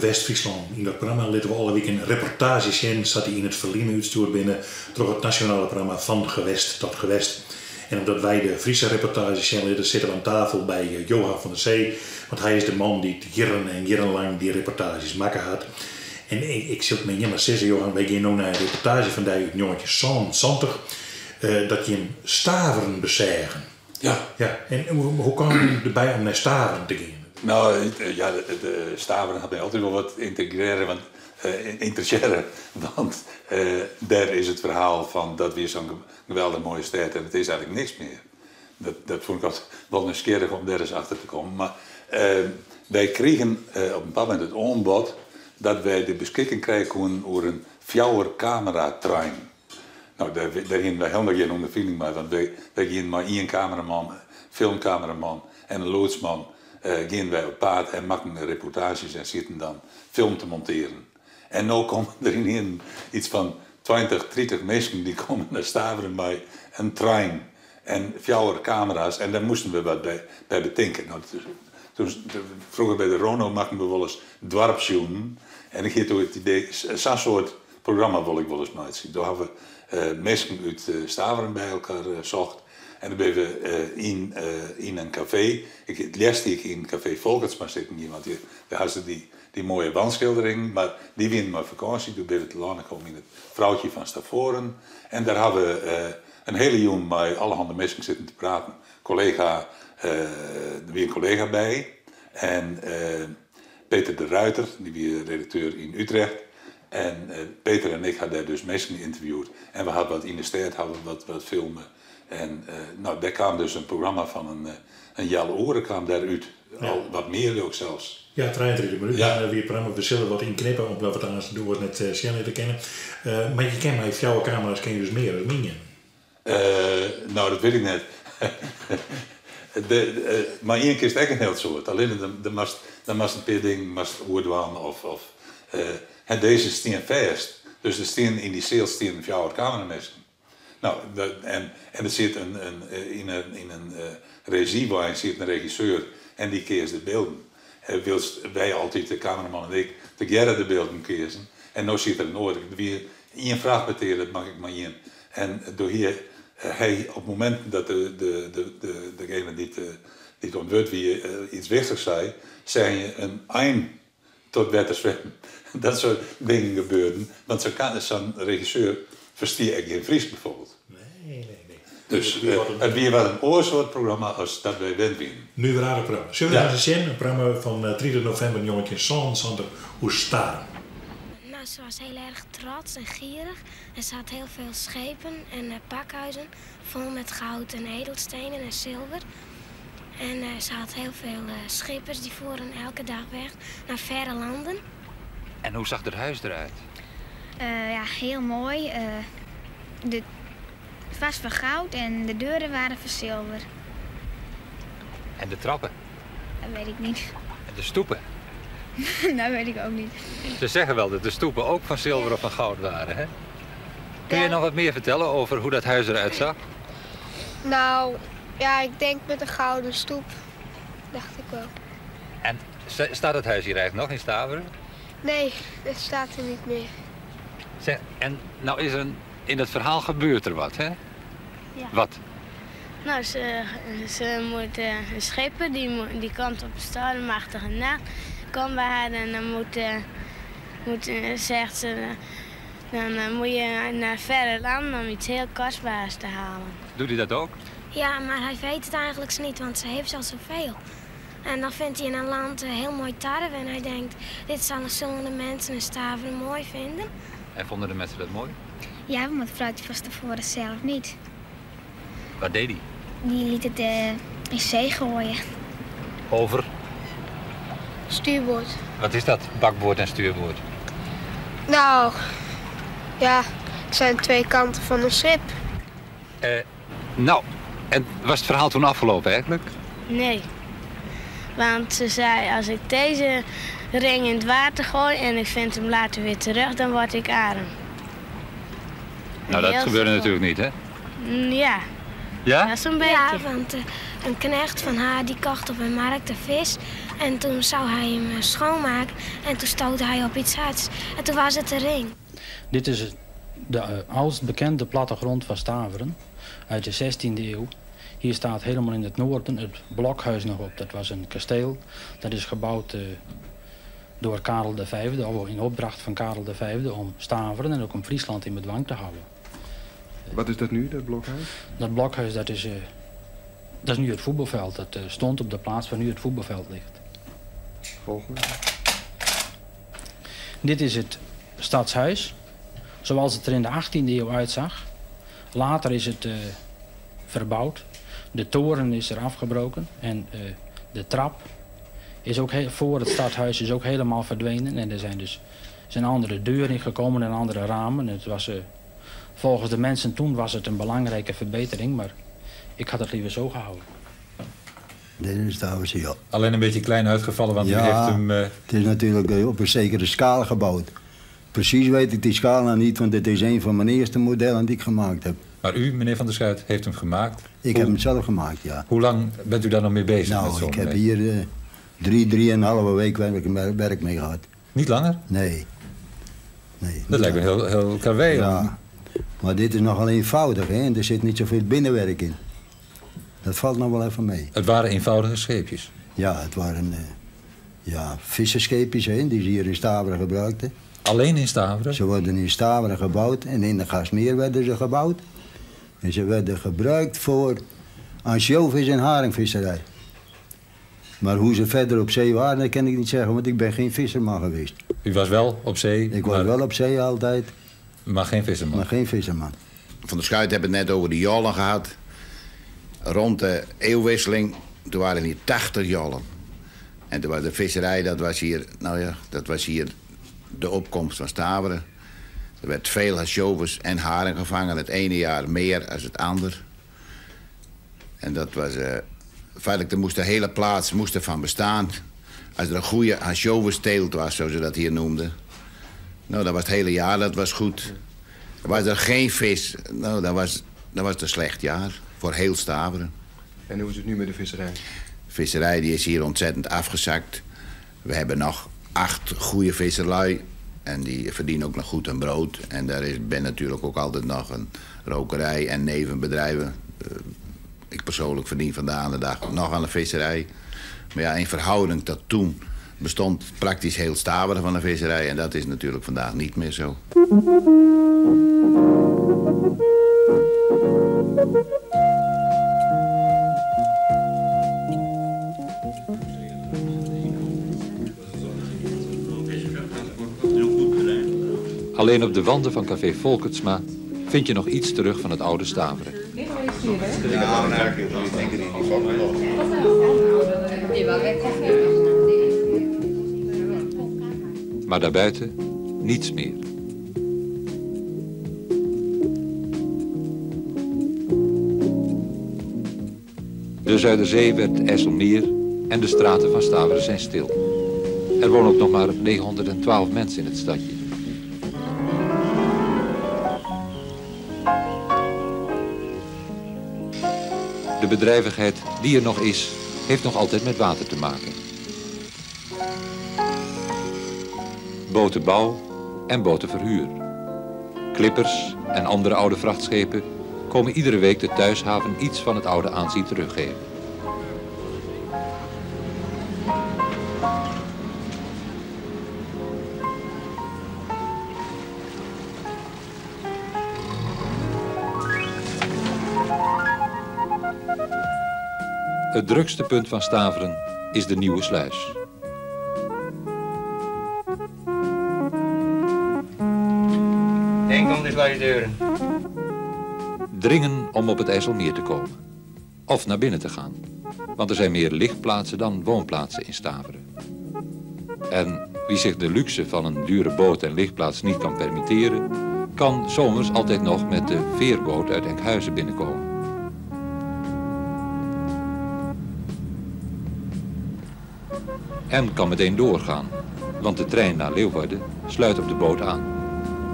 Gewest Fryslân. Yn dat programma litte we alle wiken reportaazjes sjen sa't dy yn it ferline útstjoerd binne troch it nasjonale programma Van Gewest tot Gewest. En omdat wy de Fryske reportaazjes sjen litte, sitte we oan tafel by Johan van der Zee, want hy is de man dy't jierren en jierrenlang dy reportaazjes makke hat. En ik sil it my hjir mar sizze, Johan, wy gean no nei in reportaazje fan dy út njoggentjinhûndertsânensantich, dat jim Staveren beseagen. Ja. Ja, en hoe kaam jim derby om nei Staveren te gean? No, ja, de Staveren hat my altyd wol wat yntegrearre, want ynteressearre, want dêr is it ferhaal fan dat wie sa'n geweldich moaie stêd en it is eigentlik niks mear. Dat fûn ik altyd wol nijsgjirrich om dêr ris achter te kommen. Mar wy krigen op in bepaald momint it oanbod dat wy de beskikking krije koenen oer in fjouwer-kameratrein. No, dêr hienen wy hielendal gjin ûnderfining mei, want wy gienen mei ien kameraman, filmkameraman en in lûdsman gienen wy op paad en makken reportaazjes en sieten dan film te montearen. En no komme der ynienen iets fan 20, 30 minsken dy komme nei Staveren mei in trein en fjouwer kamera's en dêr moasten we wat by betinke. No, froeger by de Rono makken we wolris doarpsjûnen en ik hie doe it idee, sa'n soart programma wol ik wolris meitsje. Doe hawwe we minsken út Staveren by elkoar socht en dan binne we yn in kafee, it leafst hie ik yn kafee Folkertsma sitten gien, want dêr ha se dy moaie wandskilderingen, mar dy wienen mei fakânsje. Doe binne we telâne kommen yn it Vrouwtje van Stavoren en dêr hawwe we in hiele jûn mei allerhande minsken sitten te praten. Kollega, der wie in kollega by en Peter de Ruiter, dy wie redakteur yn Utrecht. En Peter en ik ha dêr dus minsken ynterviewd en we ha wat yn de stêd hawwe we wat filme. En no, dêr kaam dus in programma fan in healoere kaam dêr út. Al wat mear leau ik sels. Ja, 33 minuten wie it programma. We sille wat ynknippe omdat we it aanst doe net sjen litte kinne. Mar je kin mei fjouwer kamera's kin je dus mear as mien. No, dat wit ik net. Mei ien kinst ek in hiel soad. Allinne dan moatst, dan moatst in pear dingen moatst oerdwaan of, of hè, dizze stien fêst. Dus der stien yn dy seal stienen fjouwer kameraminsken. No, en en der siet in, in, yn in, yn in rezjywein siet in regisseur en dy keas de bylden. Wylst wy altyd, de kameraman en ik, tegearre de bylden keazen. En no siet der in oar. Der wie ien fraachpetear, dat makke ik mei ien. En doe hie hy op it momint dat de, de, de, de, degene dy't, dy't oan it wurd wie iets wichtichs sei, sei je in ein tot wetter swimmen. Dat soart dingen gebeurden. Want sa'n regisseur ferstie ek gjin Frysk bijvoorbeeld. Nee, nee, nee. Dus it wie wat in oar soart programma as dat wy wend wienen. Nuveraardich programma. Sille we ris sjen, in programma fan 30 novimber 1977 oer Starum. Nou, ze was heel erg trots en gierig. En ze had heel veel schepen en pakhuizen vol met goud en edelstenen en zilver. En ze had heel veel schippers die voeren elke dag weg naar verre landen. En hoe zag het huis eruit? Ja, heel mooi. Het was van goud en de deuren waren van zilver. En de trappen? Dat weet ik niet. En de stoepen? Dat weet ik ook niet. Ze zeggen wel dat de stoepen ook van zilver of van goud waren, hè? Kun je nog wat meer vertellen over hoe dat huis eruit zag? Nou, ja, ik denk met een gouden stoep, dacht ik wel. En staat het huis hier eigenlijk nog in Staveren? Nee, het staat er niet meer. Zeg, en nou is er een, in dat verhaal gebeurt er wat, hè? Ja. Wat? Nou, ze moet een schipper, die komt op een stormachtige nacht, komt bij haar en dan zegt ze, dan moet je naar verre landen om iets heel kostbaars te halen. Doet hij dat ook? Ja, maar hij weet het eigenlijk niet, want ze heeft al zoveel. En dan vindt hij in een land heel mooi tarwe en hij denkt, dit zullen de mensen in Staveren mooi vinden. En vonden de mensen dat mooi? Ja, want het vrouwtje was tevoren zelf niet. Wat deed hij? Die liet het in zee gooien. Over? Stuurboord. Wat is dat, bakboord en stuurboord? Nou, ja, het zijn twee kanten van een schip. Nou, en was het verhaal toen afgelopen eigenlijk? Nee, want ze zei, als ik deze ring in het water gooi en ik vind hem later weer terug, dan word ik arm. Nou, dat Heel gebeurde simpel. natuurlijk niet, hè? Ja. Ja? Ja, zo'n beetje. Ja, want een knecht van haar die kocht op een markt de vis. En toen zou hij hem eh, schoonmaken en toen stootte hij op iets hards. En toen was het de ring. Dit is de eh, oudst bekende plattegrond van Staveren uit de 16e eeuw. Hier staat helemaal in het noorden het blokhuis nog op. Dat was een kasteel. Dat is gebouwd eh, door Karel V, of in opdracht van Karel V, om Staveren en ook om Friesland in bedwang te houden. Wat is dat nu, dat blokhuis? Dat blokhuis dat is, dat is nu het voetbalveld. Dat stond op de plaats waar nu het voetbalveld ligt. Volgende. Dit is het stadshuis, zoals het er in de 18e eeuw uitzag. Later is het verbouwd. De toren is er afgebroken en de trap is ook voor het stadhuis is ook helemaal verdwenen. En er zijn dus zijn andere deuren in gekomen en andere ramen. Het was, volgens de mensen toen was het een belangrijke verbetering, maar ik had het liever zo gehouden. Dit is de ja. Alleen een beetje klein uitgevallen, want ja, u heeft hem... Het is natuurlijk op een zekere schaal gebouwd. Precies weet ik die schaal nou niet, want dit is een van mijn eerste modellen die ik gemaakt heb. Maar u, meneer Van der Schuit, heeft hem gemaakt? Ik heb hem zelf gemaakt, ja. Hoe lang bent u daar nog mee bezig? Nou, met zo'n ik heb hier 3,5 week werk mee gehad. Niet langer? Nee. Nee. Dat lijkt me heel, heel karwei. Ja, maar dit is nogal eenvoudig, hè? En er zit niet zoveel binnenwerk in. Dat valt nog wel even mee. Het waren eenvoudige scheepjes? Ja, het waren visserscheepjes, hè, die ze hier in Staveren gebruikten. Alleen in Staveren? Ze worden in Staveren gebouwd en in de Gasmeer werden ze gebouwd. En ze werden gebruikt voor ansjovis en haringvisserij. Maar hoe ze verder op zee waren, dat kan ik niet zeggen, want ik ben geen visserman geweest. U was wel op zee? Ik was wel op zee altijd. Maar geen visserman? Maar geen visserman. Van der Schuit hebben het net over de jollen gehad. Rond de eeuwwisseling, toen waren hier 80 jollen. En toen was de visserij, dat was hier, nou ja, dat was hier de opkomst van Staveren. Er werd veel ansjovis en haring gevangen. Het ene jaar meer dan het ander. En dat was... feitelijk, er moest de hele plaats moest ervan bestaan. Als er een goede ansjovisteelt was, zoals ze dat hier noemden. Nou, dat was het hele jaar, dat was goed. Was er geen vis, nou, dat was het een slecht jaar. Voor heel Staveren. En hoe is het nu met de visserij? De visserij die is hier ontzettend afgezakt. We hebben nog 8 goede visserlui. En die verdienen ook nog goed hun brood. En daar is ben natuurlijk ook altijd nog een rokerij en nevenbedrijven. Ik persoonlijk verdien vandaag de dag nog aan de visserij. Maar ja, in verhouding tot toen bestond praktisch heel Staveren van de visserij. En dat is natuurlijk vandaag niet meer zo. Alleen op de wanden van café Volkertsma vind je nog iets terug van het oude Staveren. Maar daarbuiten niets meer. De Zuiderzee werd IJsselmeer en de straten van Staveren zijn stil. Er wonen ook nog maar 912 mensen in het stadje. De bedrijvigheid die er nog is, heeft nog altijd met water te maken. Botenbouw en botenverhuur. Klippers en andere oude vrachtschepen komen iedere week de thuishaven iets van het oude aanzien teruggeven. Het drukste punt van Staveren is de Nieuwe Sluis. Denk om de sluisdeuren. Dringen om op het IJsselmeer te komen. Of naar binnen te gaan. Want er zijn meer lichtplaatsen dan woonplaatsen in Staveren. En wie zich de luxe van een dure boot en lichtplaats niet kan permitteren, kan zomers altijd nog met de veerboot uit Enkhuizen binnenkomen. En kan meteen doorgaan, want de trein naar Leeuwarden sluit op de boot aan.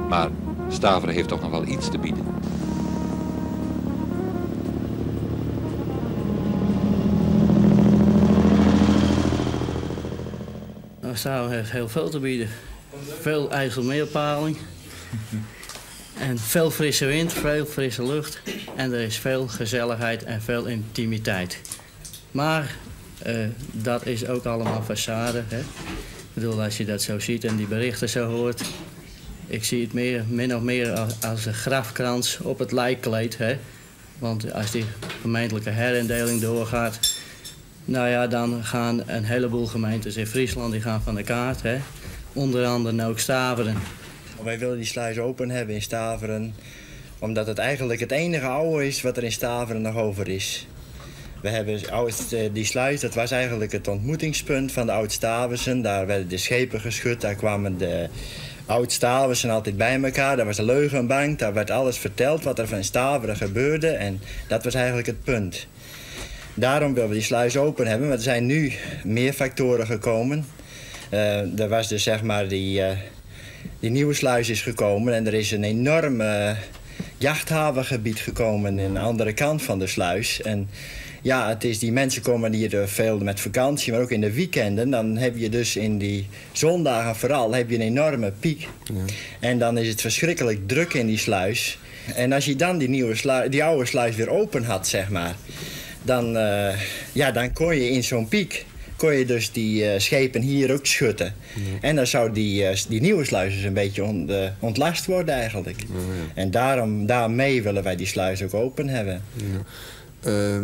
Maar Staveren heeft toch nog wel iets te bieden. Staveren heeft heel veel te bieden. Veel IJsselmeerpaling. En veel frisse wind, veel frisse lucht. En er is veel gezelligheid en veel intimiteit. Maar uh, dat is ook allemaal façade. Hè? Ik bedoel, als je dat zo ziet en die berichten zo hoort. Ik zie het meer, min of meer als, als een grafkrans op het lijkkleed. Hè? Want als die gemeentelijke herindeling doorgaat, nou ja, dan gaan een heleboel gemeentes in Friesland die gaan van de kaart. Hè? Onder andere ook Staveren. Wij willen die sluis open hebben in Staveren, omdat het eigenlijk het enige oude is wat er in Staveren nog over is. We hebben die sluis, dat was eigenlijk het ontmoetingspunt van de Oud-Staversen. Daar werden de schepen geschud, daar kwamen de Oud-Staversen altijd bij elkaar. Daar was de leugenbank, daar werd alles verteld wat er van Staveren gebeurde. En dat was eigenlijk het punt. Daarom willen we die sluis open hebben, maar er zijn nu meer factoren gekomen. Uh, er was dus zeg maar die, uh, die nieuwe sluis is gekomen en er is een enorm uh, jachthavengebied gekomen aan de andere kant van de sluis. En ja, het is, die mensen komen hier veel met vakantie, maar ook in de weekenden. Dan heb je dus in die zondagen vooral heb je een enorme piek. Ja. En dan is het verschrikkelijk druk in die sluis. En als je dan die, nieuwe sluis, die oude sluis weer open had, zeg maar, dan, uh, ja, dan kon je in zo'n piek kon je dus die uh, schepen hier ook schutten. Ja. En dan zou die, uh, die nieuwe sluis dus een beetje ont, uh, ontlast worden eigenlijk. Oh, ja. En daarom, daarmee willen wij die sluis ook open hebben. Ja.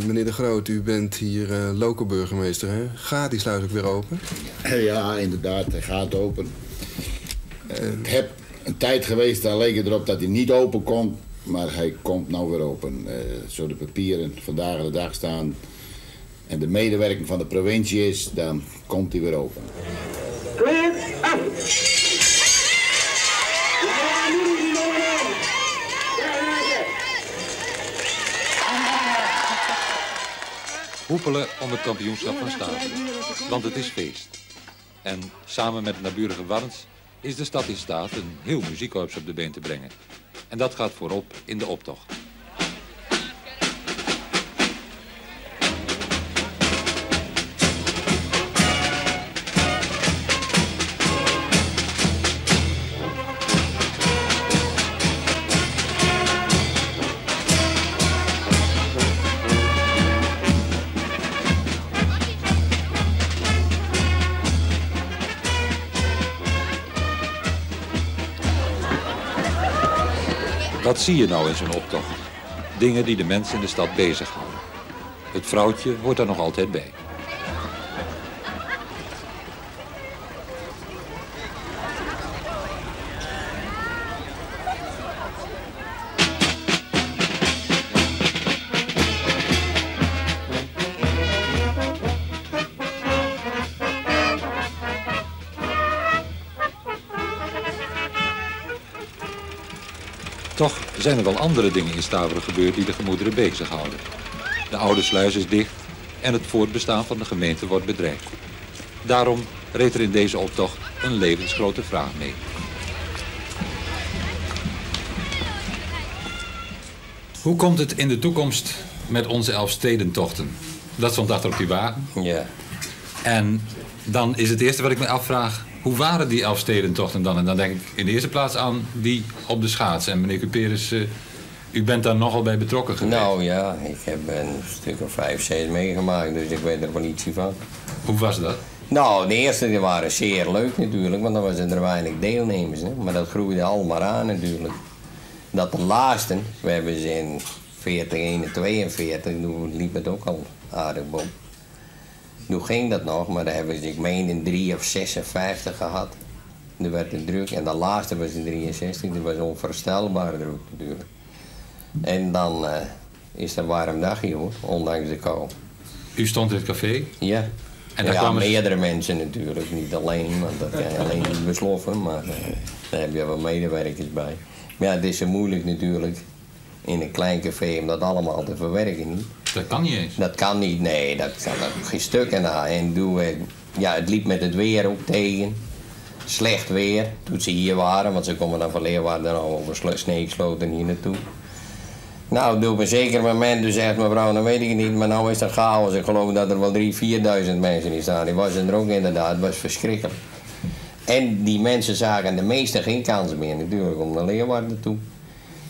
Meneer De Groot, u bent hier uh, loco-burgemeester. Hè? Gaat die sluis ook weer open? Ja, inderdaad, hij gaat open. Het heb een tijd geweest, daar leek het erop dat hij niet open kon. Maar hij komt nou weer open. Zo de papieren vandaag de dag staan en de medewerking van de provincie is, dan komt hij weer open. Hoepelen om het kampioenschap van Staveren, want het is feest. En samen met het naburige Warns is de stad in staat een heel muziekkorps op de been te brengen. En dat gaat voorop in de optocht. Wat zie je nou in zo'n optocht? Dingen die de mensen in de stad bezighouden. Het vrouwtje hoort daar nog altijd bij. Toch zijn er wel andere dingen in Staveren gebeurd die de gemoederen bezighouden. De oude sluis is dicht en het voortbestaan van de gemeente wordt bedreigd. Daarom reed er in deze optocht een levensgrote vraag mee. Hoe komt het in de toekomst met onze Elfstedentochten? Dat stond achter op die wagen. Ja. En dan is het eerste wat ik me afvraag... Hoe waren die Elfstedentochten dan? En dan denk ik in de eerste plaats aan die op de schaats. En meneer Cuperus, u bent daar nogal bij betrokken geweest. Nou ja, ik heb een stuk of 5, 6 meegemaakt, dus ik weet er wel ietsie van. Hoe was dat? Nou, de eerste die waren zeer leuk natuurlijk, want dan waren er weinig deelnemers. Hè? Maar dat groeide al maar aan natuurlijk. Dat de laatste, we hebben ze in 40, 41, toen liep het ook al aardig bom. Toen ging dat nog, maar daar hebben ze, ik meen, in 3 of 56 gehad. Toen werd het druk en de laatste was in 63, die was onvoorstelbaar druk natuurlijk. En dan is het een warm dagje hoor, ondanks de kou. U stond in het café? Ja. En daar ja, kwamen... meerdere mensen natuurlijk, niet alleen, want dat kan je alleen niet besloffen, maar daar heb je wel medewerkers bij. Maar ja, het is zo moeilijk natuurlijk in een klein café om dat allemaal te verwerken, niet? Dat kan niet eens. Dat kan niet, nee, dat kan er geen stuk aan. En toen, ja, het liep met het weer ook tegen. Slecht weer, toen ze hier waren, want ze komen dan van Leeuwarden al over Sneeksloten hier naartoe. Nou, toen op een zeker moment, toen zegt mevrouw, dan weet ik het niet, maar nou is dat chaos. Ik geloof dat er wel 3.000, 4.000 mensen in staan. Die was er ook inderdaad, het was verschrikkelijk. En die mensen zagen de meeste geen kans meer natuurlijk om naar Leeuwarden toe.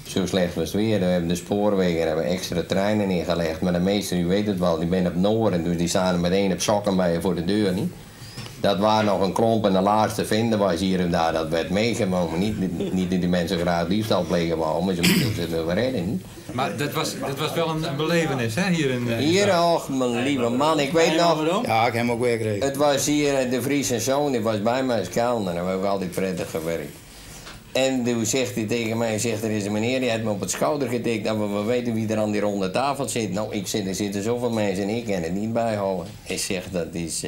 Zo slecht was het weer. We hebben de spoorwegen hebben extra treinen ingelegd. Maar de meesten, u weet het wel, die zijn op Noorden. Dus die staan meteen op sokken bij je voor de deur. Niet? Dat waar nog een klomp en de laars te vinden was hier en daar, dat werd meegenomen. Niet dat die mensen graag diefstal plegen wouden, maar ze moesten zich wel redden. Niet? Maar dat was wel een belevenis, hè, hier in Hier, och, mijn lieve man, ik weet nog... Ja, ik heb hem ook weer gekregen. Het was hier de Vries en Zoon, die was bij mij als kelner en we hebben altijd prettig gewerkt. En toen zegt hij tegen mij, zegt, er is een meneer die heeft me op het schouder getikt, dat we weten wie er aan die ronde tafel zit. Nou, ik zeg, er zitten zoveel mensen en ik kan het niet bijhouden. Hij zegt, dat is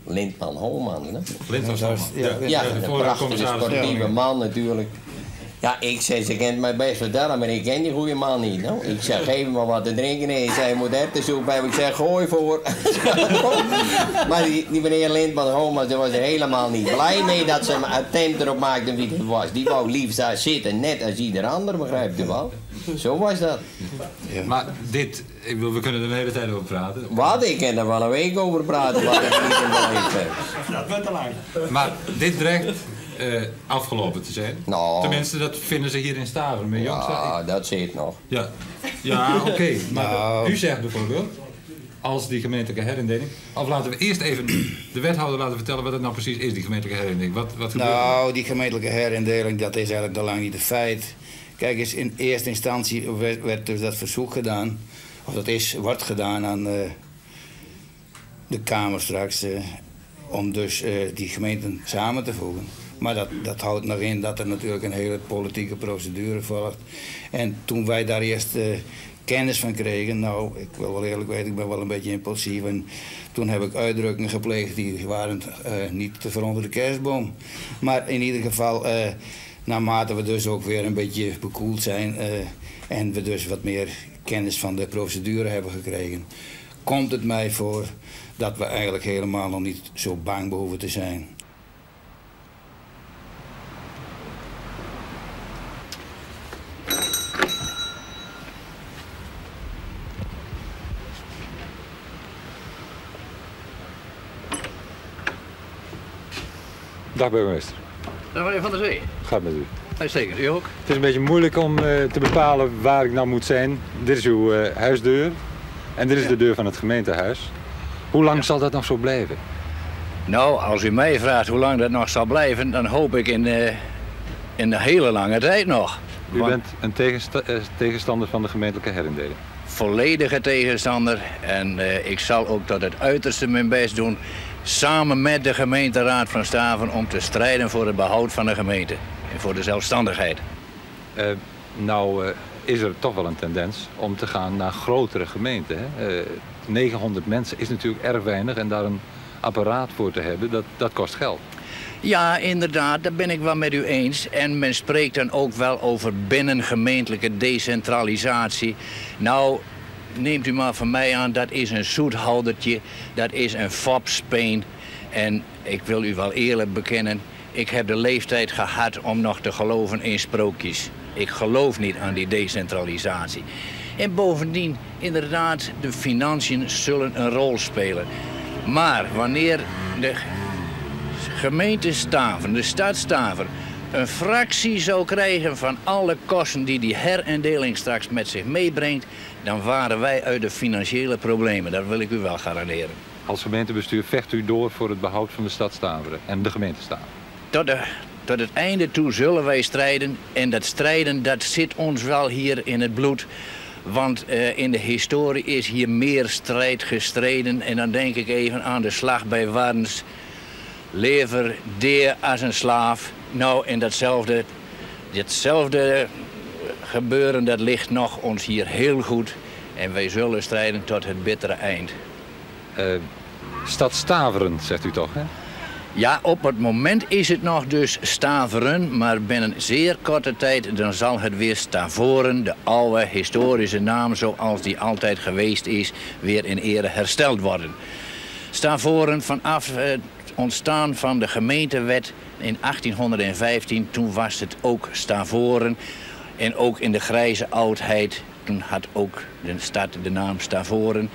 Lintman Homan. Hè? Lintman Homan. Ja, ja, de een vorige prachtige commissaris. sportieve man natuurlijk. Ja, ik zei, ze kent mij best vertellen, maar ik ken die goede man niet. Nou, ik zeg, geef hem maar wat te drinken. Nee, hij zei, je moet erwtensoep hebben. Ik zeg, gooi voor. Maar die meneer Lintman Homan, die was er helemaal niet blij mee dat ze een attempt erop maakten wie het was. Die wou liefst daar zitten, net als ieder ander, begrijpt u wel. Zo was dat. Ja. Maar dit, ik bedoel, we kunnen er een hele tijd over praten. Wat? Ik kan er wel een week over praten, wat ik niet in beleefd heb. Dat wordt te lang. Maar dit dreigt afgelopen te zijn. Nou. Tenminste, dat vinden ze hier in Staveren. Meneer Jongstra, Ja, dat zit nog. Ja, ja, oké. Maar Nou. u zegt bijvoorbeeld, als die gemeentelijke herindeling... Of laten we eerst even de wethouder laten vertellen wat het nou precies is, die gemeentelijke herindeling. Wat gebeurt er? Nou, die gemeentelijke herindeling, dat is eigenlijk al lang niet het feit. Kijk eens, in eerste instantie werd dus dat verzoek gedaan. Of dat wordt gedaan aan de Kamer straks. Om dus die gemeenten samen te voegen. Maar dat houdt nog in dat er natuurlijk een hele politieke procedure volgt. En toen wij daar eerst kennis van kregen, nou, ik wil wel eerlijk weten, ik ben wel een beetje impulsief. En toen heb ik uitdrukkingen gepleegd die waren niet te veronder de kerstboom. Maar in ieder geval, naarmate we dus ook weer een beetje bekoeld zijn en we dus wat meer kennis van de procedure hebben gekregen, komt het mij voor dat we eigenlijk helemaal nog niet zo bang behoeven te zijn. Dag burgemeester. Dag meneer Van der Zee. Gaat met u? Uitstekend, u ook? Het is een beetje moeilijk om te bepalen waar ik nou moet zijn. Dit is uw huisdeur en dit is de deur van het gemeentehuis. Hoe lang zal dat nog zo blijven? Nou, als u mij vraagt hoe lang dat nog zal blijven, dan hoop ik in de hele lange tijd nog. U bent een tegenstander van de gemeentelijke herindeling? Volledige tegenstander. En ik zal ook tot het uiterste mijn best doen, samen met de gemeenteraad van Staveren, om te strijden voor het behoud van de gemeente en voor de zelfstandigheid. Nou is er toch wel een tendens om te gaan naar grotere gemeenten. Hè? 900 mensen is natuurlijk erg weinig en daar een apparaat voor te hebben, dat kost geld. Ja, inderdaad, dat ben ik wel met u eens. En men spreekt dan ook wel over binnengemeentelijke decentralisatie. Nou, neemt u maar van mij aan, dat is een zoethoudertje, dat is een fopspeen. En ik wil u wel eerlijk bekennen, ik heb de leeftijd gehad om nog te geloven in sprookjes. Ik geloof niet aan die decentralisatie. En bovendien, inderdaad, de financiën zullen een rol spelen. Maar wanneer de gemeente Staveren, de stad Staveren, een fractie zou krijgen van alle kosten die die herindeling straks met zich meebrengt, dan waren wij uit de financiële problemen. Dat wil ik u wel garanderen. Als gemeentebestuur vecht u door voor het behoud van de stad Staveren en de gemeente Staveren? Tot het einde toe zullen wij strijden. En dat strijden, dat zit ons wel hier in het bloed. Want in de historie is hier meer strijd gestreden. En dan denk ik even aan de slag bij Warns. Lever deer als een slaaf. Nou, en datzelfde gebeuren, dat ligt nog ons hier heel goed. En wij zullen strijden tot het bittere eind. Stad Staveren, zegt u toch, hè? Ja, op het moment is het nog dus Staveren, maar binnen zeer korte tijd dan zal het weer Stavoren, de oude historische naam zoals die altijd geweest is, weer in ere hersteld worden. Stavoren vanaf het ontstaan van de gemeentewet in 1815, toen was het ook Stavoren. En ook in de grijze oudheid, toen had ook de stad de naam Stavoren.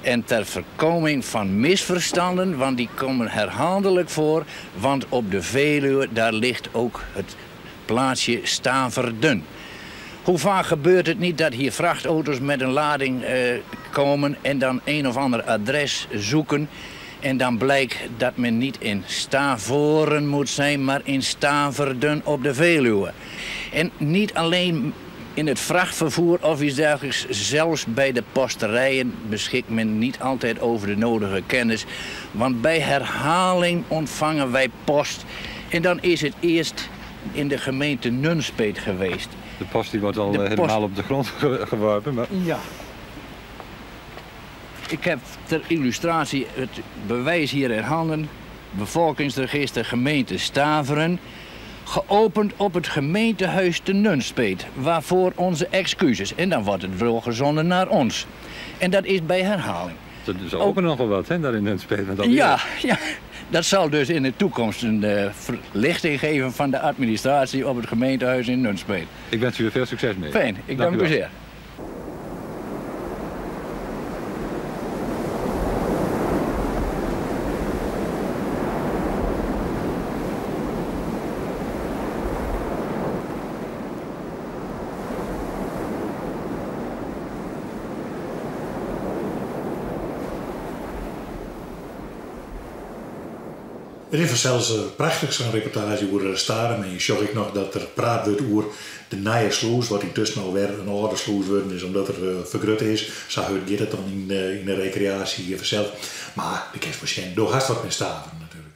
En ter voorkoming van misverstanden, want die komen herhaaldelijk voor, want op de Veluwe daar ligt ook het plaatsje Staverden. Hoe vaak gebeurt het niet dat hier vrachtauto's met een lading komen en dan een of ander adres zoeken en dan blijkt dat men niet in Stavoren moet zijn, maar in Staverden op de Veluwe. En niet alleen in het vrachtvervoer of iets dergelijks, zelfs bij de posterijen beschikt men niet altijd over de nodige kennis. Want bij herhaling ontvangen wij post en dan is het eerst in de gemeente Nunspeet geweest. De post die wordt al De helemaal post op de grond geworpen. Maar... Ja. Ik heb ter illustratie het bewijs hier in handen. Bevolkingsregister gemeente Staveren. Geopend op het gemeentehuis te Nunspeet. Waarvoor onze excuses. En dan wordt het doorgezonden naar ons. En dat is bij herhaling. Dat is ook nogal wat, hè, daar in Nunspeet. Met al die Ja, ja, dat zal dus in de toekomst een verlichting geven van de administratie op het gemeentehuis in Nunspeet. Ik wens u er veel succes mee. Fijn, ik dank u u wel. zeer. Het is zelfs prachtich sa'n reportaazje oer Starum. En sjoch ik noch dat der praat wurdt oer de nije slûs, wat yntusken alwer in âlde slûs wurden is, omdat er fergrutte is. Sa hurd giet it dan yn de rekreaasje hjir fansels. Mar do kinst wol sjen, do hast wat mei Starum natuerlik.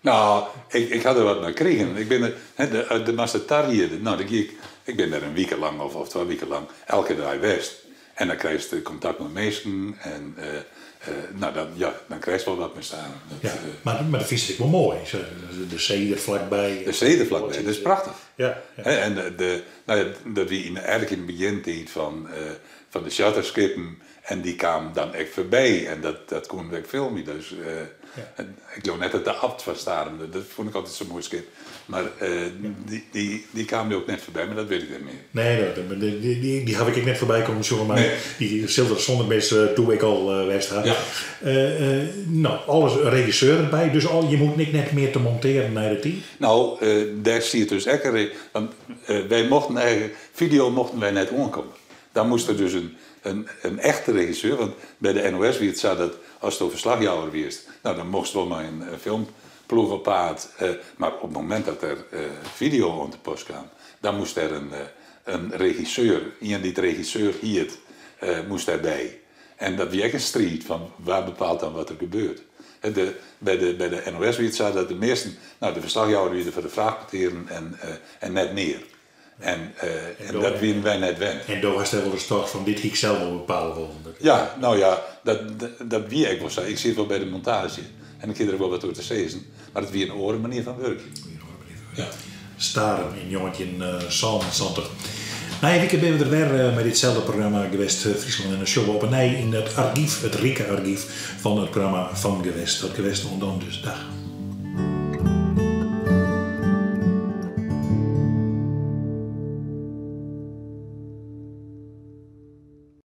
No, ik ha der wat mei krigen. Ik bin der, hè, de moatst tariede. No, dan gie ik, ik bin der in wike lang of 2 wiken lang elke dei west. En dan krijst kontakt mei minsken en no, dan, ja, dan krijst wol wat mei Starum. Dat, Ja, mar de fynst it ek wol moai. De see der flakby. De see der flakby, dat is prachtich. Ja, ja. Hè, en de, no ja, dat wie eigenlijk yn de begjintiid fan de charterskippen en dy kamen dan ek foarby en dat koenen we ek filmje. Dus en ik leau net dat de abt fan Starum, dat fûn ik altyd sa'n moai skip, mar dy kaam der ek net foarby, mar dat wit ik net mear. Nee, dy haw ik ek net foarby kommen sjoen, mar Nee. dy sil der sûnder mis doe ek al west ha. Ja. No, alles regisseur derby, dus je moeten ek net mear te montearjen nei de tiid? No, dêr stiet dus ek in want wy mochten eigenlijk, video mochten wy net oankomme. Dan moast der dus in echte regisseur, want by de NOS wie it sa dat ast ferslachjouwer wiest, no, dan mochtst wol mei in filmploech op paad, mar op it momint dat der video oan te pas kaam, dan moast der in regisseur, ien dy't regisseur hiet, moast dêrby. En dat wie ek in striid fan wa bepaalt dan wat der gebeurt. Hè, by de NOS wie it sa dat de measten, no, de ferslachjouwer wie der foar de fraachpetearen en net mear. En dat wienen wy net wend. En do hast dêr wolris tocht fan, dit hie ik sels wol bepale wollen. Ja, no ja, dat wie ek wol sa. Ik siet wol by de montaazje en ik hie der wol wat oer te sizzen, mar it wie in oare manier fan wurkjen. In oare manier fan wurkjen. Ja. Starum yn 1977. Nije wike binne we der wer mei ditselde programma Gewest Fryslân. En dan sjogge we op 'e nij yn it argyf, it rike argyf fan it programma Fan Gewest tot Gewest. Oant dan dus, dag.